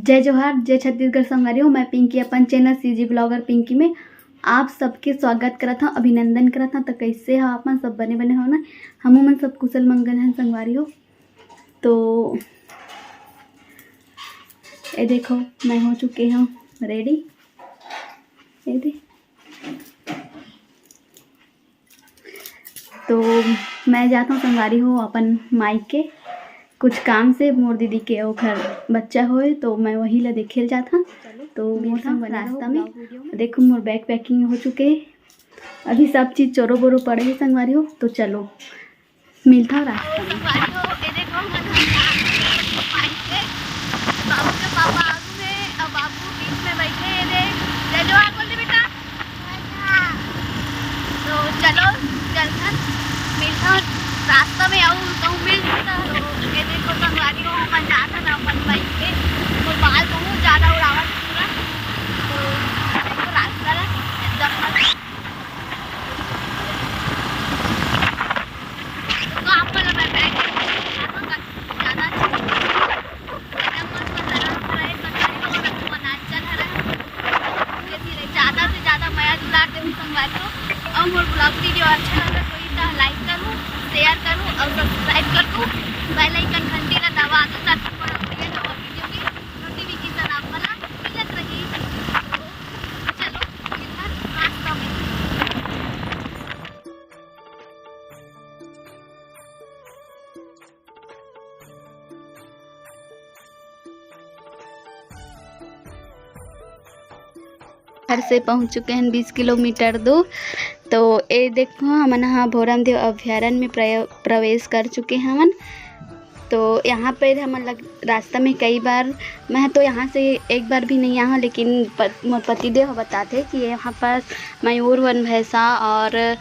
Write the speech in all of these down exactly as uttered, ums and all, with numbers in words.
जय जोहार, जय छत्तीसगढ़ संगवारी हो। मैं पिंकी अपन चैनल सीजी ब्लॉगर पिंकी में आप सबके स्वागत करत हव, अभिनंदन करत हव। त कइसे हव आप मन? सब बने बने हव ना? हमू मन सब कुशल मंगल हन संगवारी हो। तो ये देखो, मैं हो चुके हव रेडी। ये दे। तो मैं जात हव संगवारी हो अपन मायके कुछ काम से, मोर दीदी के ओखर बच्चा होए, तो मैं वही ला देखे ल जात हव। तो मोर संग बने रहो रास्ता में। Vlog video में। देखो, मोर बैग पैकिंग हो चुके हे, अभी सब चीज चोरो बोरो पड़े हे संगवारी हो। तो चलो, मिलत हव रास्ता में। संगवारी हो, ये देखो, हमन ह मायके, बाबू के पापा आगू में, अब बाबू बीच में बैठे हे। ये दे, जय जोहार बोल दे बेटा। तो चलो, चलथन, मिलथन रास्ता में, अउ कहूँ मिल जाता। तो ये देखो संगवारी हो, हमन जात हन अपन बाइक पे। मोर बाल बहुत ज्यादा उड़ावत हे पूरा। तो देखो रास्ता ला एकदम मस्त। तो आप मन ला मैं बैग ज्यादा एकदम मस्त हरा भरा हे संगवारी हो, अउ वनांचल हरा हे। धीरे धीरे ज्यादा से ज्यादा मया दुलार देहू संगवारी हो। अउ मोर vlog video अच्छा लगत होही त like करू, share करू अउ subscribe करू। Bell icon घंटी ला दबा दू ताकि मोर अगली नवा video के notification आप मन ला मिलत रही। तो चलो, मिलथन रास्ता में। घर से पहुंच चुके हैं बीस किलोमीटर दूर। तो ये देखो, हमन हा भोरमदेव अभयारण्य में प्रय-, प्रवेश कर चुके हवन। तो यहाँ पे हमन लग, रास्ता में कई बार, मैं तो यहाँ से एक बार भी नहीं आया हूँ, लेकिन प-, मोर पतिदेव बताते कि यहाँ पर मयूर, वन भैंसा और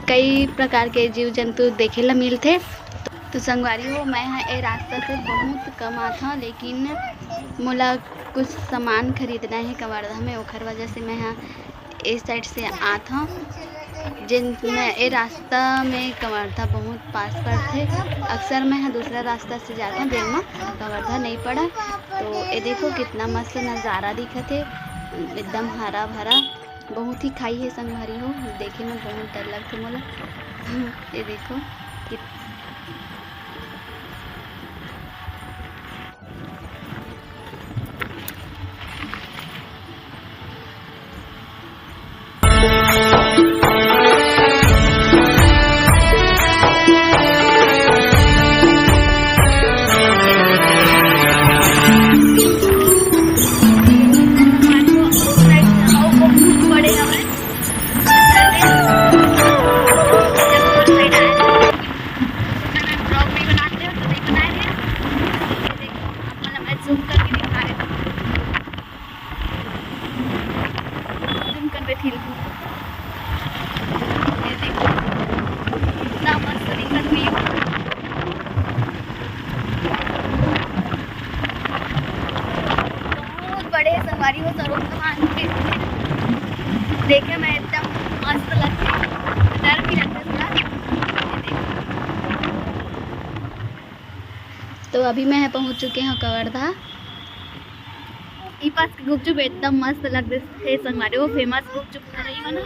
कई प्रकार के जीव जंतु देखे ला मिलथे। तो संगवारी हो, मैं ह ए रास्ता से बहुत कम आथव, लेकिन मोला कुछ सामान खरीदना हे कवर्धा में, ओखर वजह से मैं ह ए साइड से आथव। जेन मैं ए रास्ता में कवर्धा बहुत पास पड़थे, अक्सर मैं ह दूसरा रास्ता से जाथव, जेन म कवर्धा नहीं पड़ा। तो ये देखो कितना मस्त नज़ारा दिखत हे, एकदम हरा भरा। बहुत ही खाई हे संगवारी हो, देखे में बहुत डर लगथे मोला। ये देखो कित- जूम करके दिखा रहे थे। जूम कर बैठी रहूं। ये देखो, इतना मस्त दिखत view। बहुत बड़े संगवारी हो, सरोवर भगवान के देखे में एकदम मस्त लगथे, डर भी लगथे थोड़ा। ये देखो। तो अभी मैं ह पहुंच चुके हव कवर्धा। ई पास के गुपचुप एकदम मस्त लगथे संगवारी हो, famous गुपचुप हरे ना,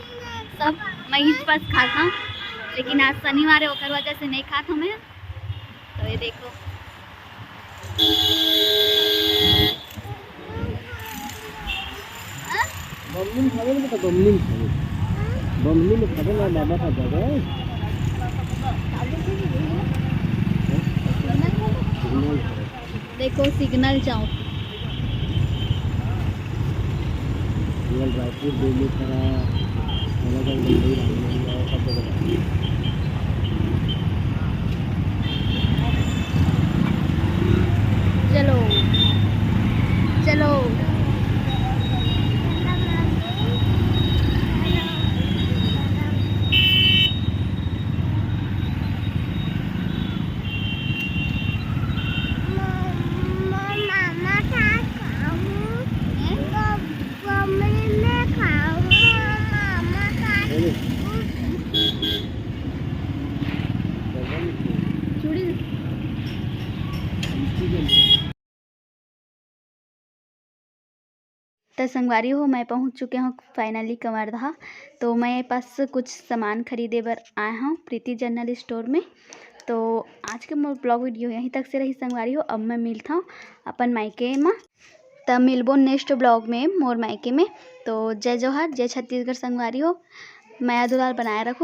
सब मैं इही पास खाथव, लेकिन आज शनिवार हे, ओकर वजह से नहीं खाथव मैं। तो ये देखो, बमनी में खाबे ना बेटा, बमनी में खाबे। बमनी में खाबे ना, बाबा का जगह है। सिग्नल खाबे। देखो, सिग्नल चौक। केवल रायपुर, बेमेतरा, अलग-अलग मुंबई, रामनगरी और सब जगह। चलो, चलो। त संगवारी हो, मैं पहुंच चुके हूं finally कवर्धा। तो मैं ए पास कुछ सामान खरीदे बर आए हूं प्रीति जनरल स्टोर में। तो आज के मोर ब्लॉग वीडियो यहीं तक से रही संगवारी हो। अब मैं मिलता हूं अपन मायके में, त मिलबो नेक्स्ट ब्लॉग में मोर मायके में। तो जय जोहार, जय छत्तीसगढ़ संगवारी हो, मया दुलार बनाए रखो।